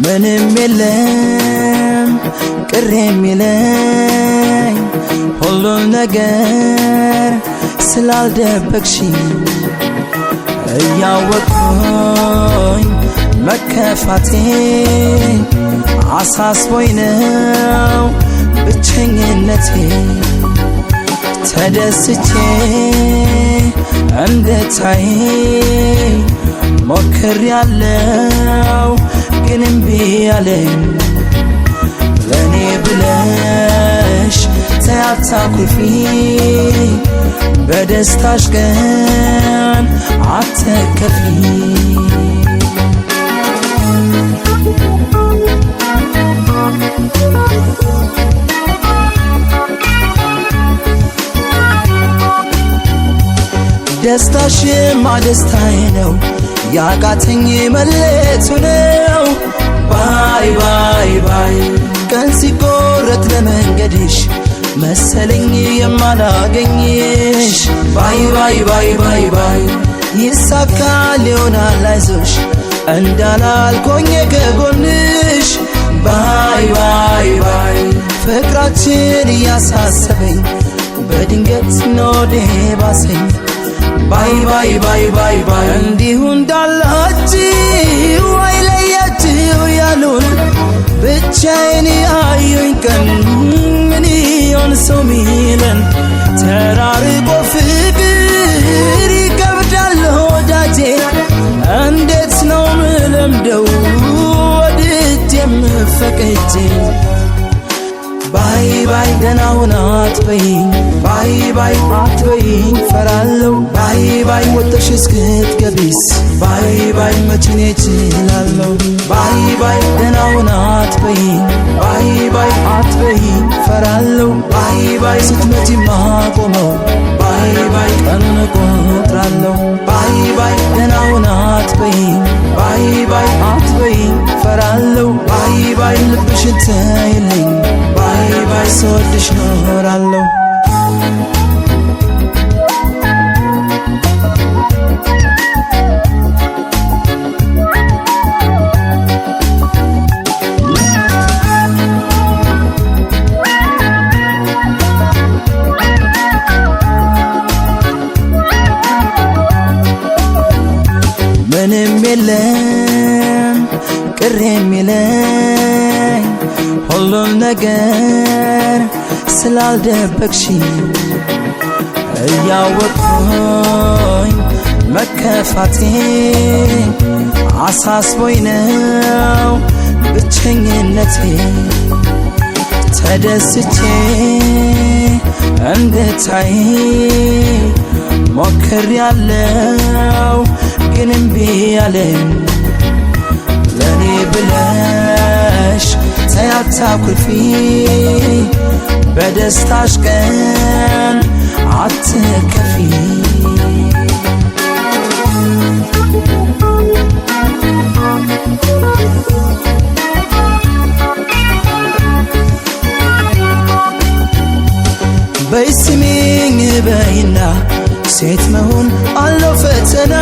ምንም የለም ቅር የሚለኝ ሁሉም ነገር ስላልደበቅሽኝ፣ እያወቅኩኝ መከፋቴ አሳስቦኝ ነው ብቸኝነቴ። ተደስቼ እንድታይ ሞክሬያለሁ ግን እምቢ አለኝ። ለእኔ ብለሽ ተይ አታኩርፊ፣ በደስታሽ ቀን አትከፊ። ደስታሽማ ደስታዬ ነው፣ ያቃተኝ መለየቱ ነው። Bye bye bye፣ ቀን ሲቆረጥ ለመንገድሽ መሰለኝ የማላገኝሽ። Bye bye bye bye bye፣ ይሳካል ይሆናል አይዞሽ እንዳላልኮኝ ከጎንሽ። Bye bye bye፣ ፍቅራችን እያሳሰበኝ በድንገት ኖዴ ባሰኝ። Bye bye bye bye bye፣ እንዲሁ እንዳላችሁ አይለያችሁ ያሉን ብቻዬን ያዩኝ ቀን ምን ይሆን ሰው ሚለን? ተራርቆ ፍቅር ይከብዳል ወዳጄ፣ እንዴት ነው ምለምደው ወድጄ የምፈቅጄ? Bye bye፣ ደህና ሁን አትበይኝ፣ bye bye አትበይኝ፣ ፈራለሁ። Bye bye፣ ወጥተሽ እስክትገቢስ bye bye መቼ እኔ እችላለሁ? Bye bye፣ ደህና ሁን አትበይኝ፣ bye bye አትበይኝ፣ ፈራለሁ። Bye bye፣ ስትመጪ ማቆመው bye bye ቀኑን እቆጥራለሁ። Bye bye፣ ደህና ሁን አትበይኝ፣ bye bye አትበይኝ፣ ፈራለሁ። Bye bye፣ ልብሽን ተይልኝ፣ bye bye ስወድሽ ኖራለሁ። ምንም የለም ቅር የሚለኝ ሁሉም ነገር ስላልደበቅሽኝ፣ እያወቅኩኝ መከፋቴ አሳስቦኝ ነው ብቸኝነቴ። ተደስቼ እንድታይ ሞክሬያለሁ ግን እምቢ አለኝ። ለእኔ ብለሽ ተይ አታኩርፊ፣ በደስታሽ ቀን አትከፊ። በይ ስሚኝ በይና፣ ሴት መሆን አለው ፈተና።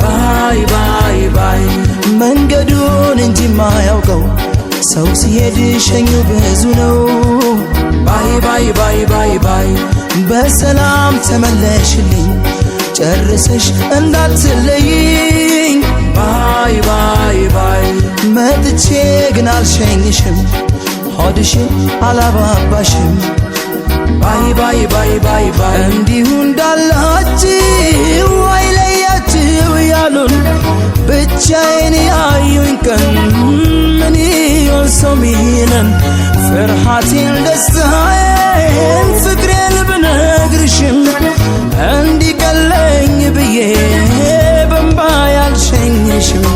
Bye bye bye፣ መንገዱን እንጂ ማያውቀው ሰው ሲሄድ ሸኙ ብዙ ነው። Bye bye bye bye bye፣ በሰላም ተመለሽልኝ ጨርሰሽ እንዳትለይኝ። Bye bye bye፣ መጥቼ ግን አልሸኝሽም፣ ሆድሽን አላባባሽም። Bye bye bye bye bye፣ እንዲሁ እንዳላችሁ አይለያችሁ ያሉን ብቻዬን ያዩኝ ቀን ምን ይሆን ሰው ሚለን? ፍርሃቴን ደስታዬን ፍቅሬን ብነግርሽም እንዲቀለኝ ብዬ በእምባ ያልሸኝሽም።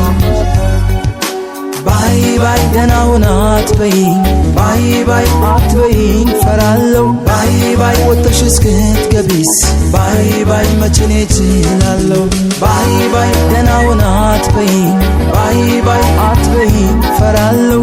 Bye bye፣ ደህና ሁን አትበይኝ፣ bye bye አትበይኝ፣ ፈራለሁ። Bye bye፣ ወጥተሽ እስክትገቢስ Bye bye መቼ እኔ እችላለሁ። Bye bye ደህና ሁን አትበይኝ፣ bye bye አትበይኝ፣ ፈራለሁ።